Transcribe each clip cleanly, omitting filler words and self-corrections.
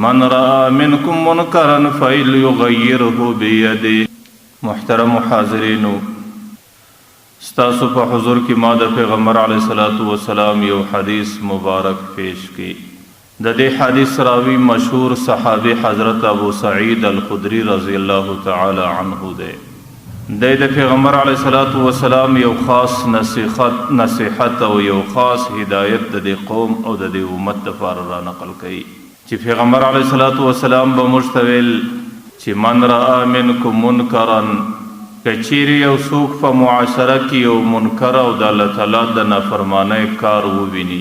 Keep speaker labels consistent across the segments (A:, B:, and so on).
A: من رأى منکم منکرا فلیغیره بیده. محترمو حاضرینو، ستاسو په حضور کې ما د پیغمبر علیه الصلاة والسلام یو حدیث مبارک پیش کی. د دې حدیث راوی مشهور صحابي حضرت ابو سعید الخدری رضی الله تعالی عنه دی. دی د پیغمبر علیه الصلاة والسلام یو خاص نصیحت نصیحت او یو خاص هدایت د دې قوم او د دې امت لپاره را نقل کوي چې پیغمبر علیه الصلاة والسلام به موږ ته ویل چې من رأى منکم منکرا، که چیرې یو څوک په معاشره کې یو منکر او د الله تعالی د نافرمانۍ کار وویني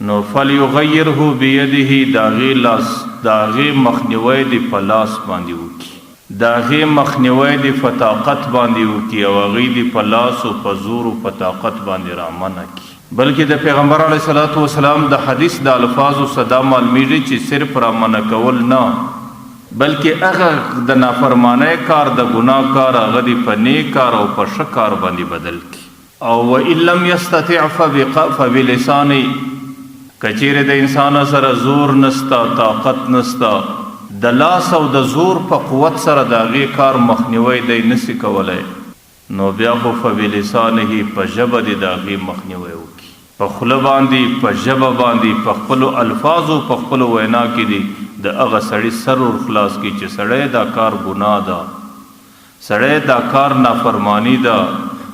A: نو فلیغیره بیده، د هغې لاس د هغې مخنیوی دې په لاس باندې وکړي، د هغې مخنیوی دې په طاقت باندې وکړي او هغوی دې په لاس او په زور او په طاقت باندې رامنع کړي. بلکې د پیغمبر علیه الصلاة والسلام د حدیث د الفاظو څخه دا معلومیږي چې صرف رامنع کول نه، بلکې هغه د نافرمانۍ کار، د ګناه کار، هغه دې په نیک کار او په ښه کار باندې بدل کړي. او وان لم یستطع فبلسانه، که چیرې د انسان سره زور نسته، طاقت نسته، د لاس او د زور په قوت سره د هغې کار مخنیوی دی نسی کولای، نو بیا خو فبلسانه، په ژبه دې د هغې مخنیوی وکړي، په خوله باندې، په ژبه باندې، په خپلو الفاظو، په خپلو وینا کې دې د هغه سړي سر ور خلاص کړي چې سړی دا کار ګناه ده، سړی دا کار نافرمانی ده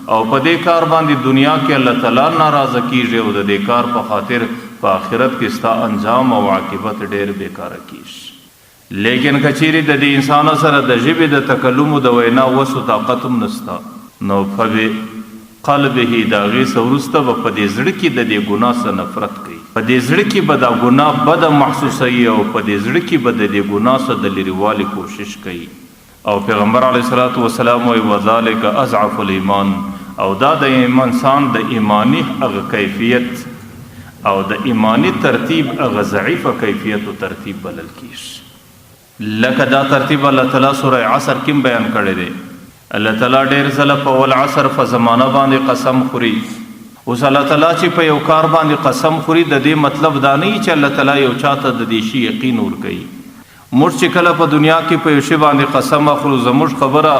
A: او په دې کار باندې دنیا کې الله تعالی ناراضه کیږي او د دې کار په خاطر په آخرت کې ستا انجام او عاقبت ډیر بیکاره کیږي. لیکن که چیرې د دې انسان سره د ژبې د تکلم او د وینا وس او طاقت هم نشته نو فبقلبه، د هغې څخه وروسته به په دې زړه کې د دې ګناه څخه نفرت کوي، په دې زړه کې به دا ګناه بده محسوسوي او په دې زړه کې به د دې ګناه څخه د لرې والي کوشش کوي. او پیغمبر علیه الصلاة والسلام وایي وذلک اضعف الایمان، او دا د انسان د ایمانی هغه کیفیت او د ایمانی ترتیب هغه ضعیفه کیفیت او ترتیب بلل کیږي. لکه دا ترتیب الله تعالی سوره عصر کې بیان کړی دی. الله تعالی ډیر ځله په والعصر په زمانه باندې قسم خوري. اوس الله تعالی چې په یو کار باندې قسم خوري د دې مطلب دا نه چې الله تعالی یو چاته د دې شي یقین ورکوي. موږ چې کله په دنیا کې په یو شي باندې قسم اخلو، زموږ خبره،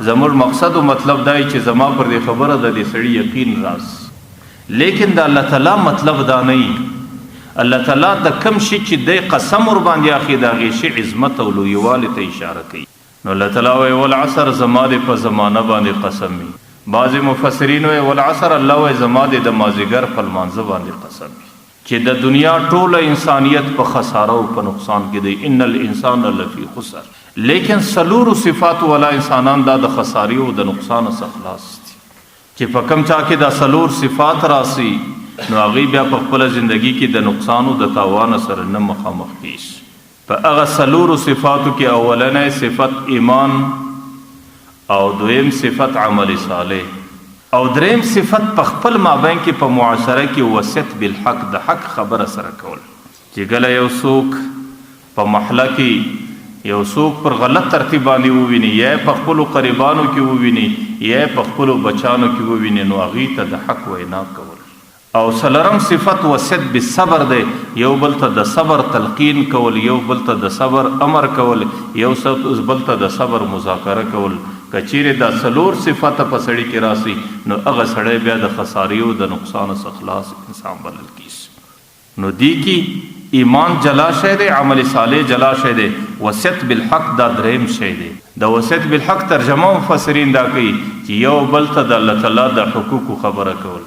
A: زموږ مقصد او مطلب دا چې زما پر دې خبره د دې سړي یقین راس. لیکن د الله تعالی مطلب دا نه وي. الله تعالی د کم شي چې د قسم ور باندې اخلي د هغې شي عظمت او لویوالي ته اشاره کوي. نو الله تعالی وایي والعصر، زما دې په زمانه باندې قسم وي. بعضې مفسرین وایي والعصر، الله وایي زما دې د مازیګر په لمانځه باندې قسم وي چې د دنیا ټوله انسانیت په خساره او په نقصان کې دی، ان الانسان لفی خسر. لیکن څلورو صفاتو والا انسانان دا د خسارې او د نقصان څخه خلاص دي چې په کم چا کې دا څلور صفات راسي نو هغوی بیا په خپله زندګي کې د نقصان او د تاوان سره نه مخامخ کیږي. په هغه څلورو صفاتو کې اولنی صفت ایمان او دویم صفت عمل صالح او دریم صفت په خپل مابین کې په معاشره کې وصیت بالحق، د حق خبره سره کول. چې کله یو څوک په محله کې یو څوک پر غلط ترتیب باندې وویني، یا په خپلو قریبانو کې وویني، یا په خپلو بچانو کې وویني، نو هغوی ته د حق وینا کول. او څلورم صفت وصیت بالصبر دی، یو بل ته د صبر تلقین کول، یو بل ته د صبر امر کول، یو بل ته د صبر مذاکره کول. که چیرې دا څلور صفته په سړي کې راسي نو هغه سړی بیا د خسارې او د نقصان څخه خلاص انسان بلل کیږي. نو دی کې ایمان جلا شی دی، عمل صالح جلا شی دی، وصیت بالحق دا دریم شی دی. د وصیت بالحق ترجمه مفسرین دا کوي چې یو بل ته د الله تعالی د حقوقو خبره کول.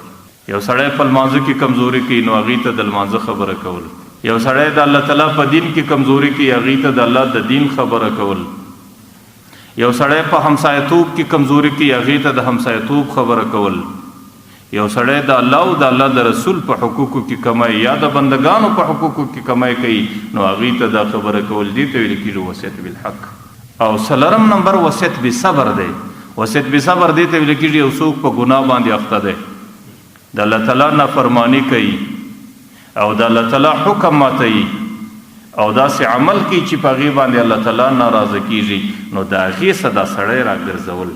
A: یو سړی په لمانځه کې کمزوري کوي نو هغې ته د لمانځه خبره کول. یو سړی د الله تعالی په دین کې کمزوري کوي هغې ته د الله د دین خبره کول. یو سړی په همسایتوب کې کمزوري کوي هغې ته د همسایتوب خبره کول. یو سړی د الله او د الله د رسول په حقوقو کې کمای یا د بندگانو په حقوقو کې کمای کوي نو هغې ته دا خبره کول، دې ته ویل کېږي وصیت بالحق. او څلورم نمبر وصیت بالصبر دی. وصیت بالصبر دې ته ویل کېږي یو څوک په ګناه باندې اخته دی، د الله تعالی نافرمانی کوي او د الله تعالی حکم ماتوي او داسې عمل کوي چې په هغې باندې الله تعالی ناراضه کېږي، نو د هغې څه دا سړی راګرځول،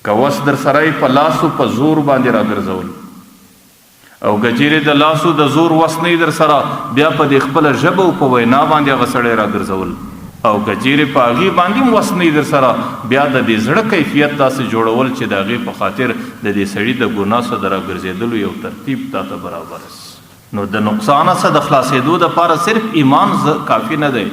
A: که وس در سره یې په لاس او په زور باندې راګرځول او که چیرې د لاسو د زور وس نه در سره، بیا په دې خپله ژبه او په وینا باندې هغه سړی راګرځول. او که چیرې په هغې باندې هم وس نه در سره، بیا د دې زړه کیفیت داسې جوړول چې د هغې په خاطر د دې سړي د ګناه څخه د راګرځېدلو یو ترتیب تا ته برابر شي. نو د نقصان څخه د خلاصېدو دپاره صرف ایمان کافي نه دی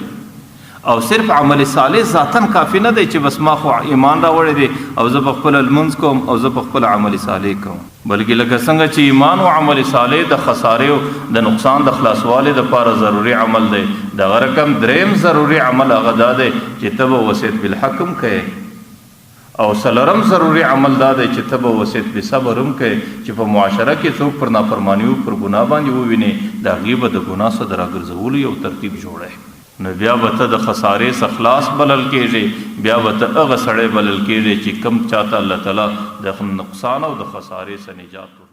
A: او صرف عمل صالح ذاتاً کافي نه دی چې بس ما خو ایمان راوړی دی او زه په خپله لمونځ کوم او زه په خپله عمل صالح کوم، بلکې لکه څنګه چې ایمان او عمل صالح د خسارې او د نقصان د خلاصوالي دپاره ضروري عمل دی، دغه رقم دریم ضروري عمل هغه دا دی چې ته به وصیت بالحق هم کوې، او څلورم ضروري عمل دا دی چې ته به وصیت بالصبر هم کوې چې په معاشره کې څوک پر نافرمانیو پر ګناه باندې ووینې، د هغې به د ګناه څخه د راګرځولو یو ترتیب جوړوې. نو بیا به ته د خسارې څخه خلاص بلل کېږې، بیا به ته هغه سړی بلل کېږې چې کوم چاته الله تعالی د نقصان او د خسارې څخه نجات ورکړي.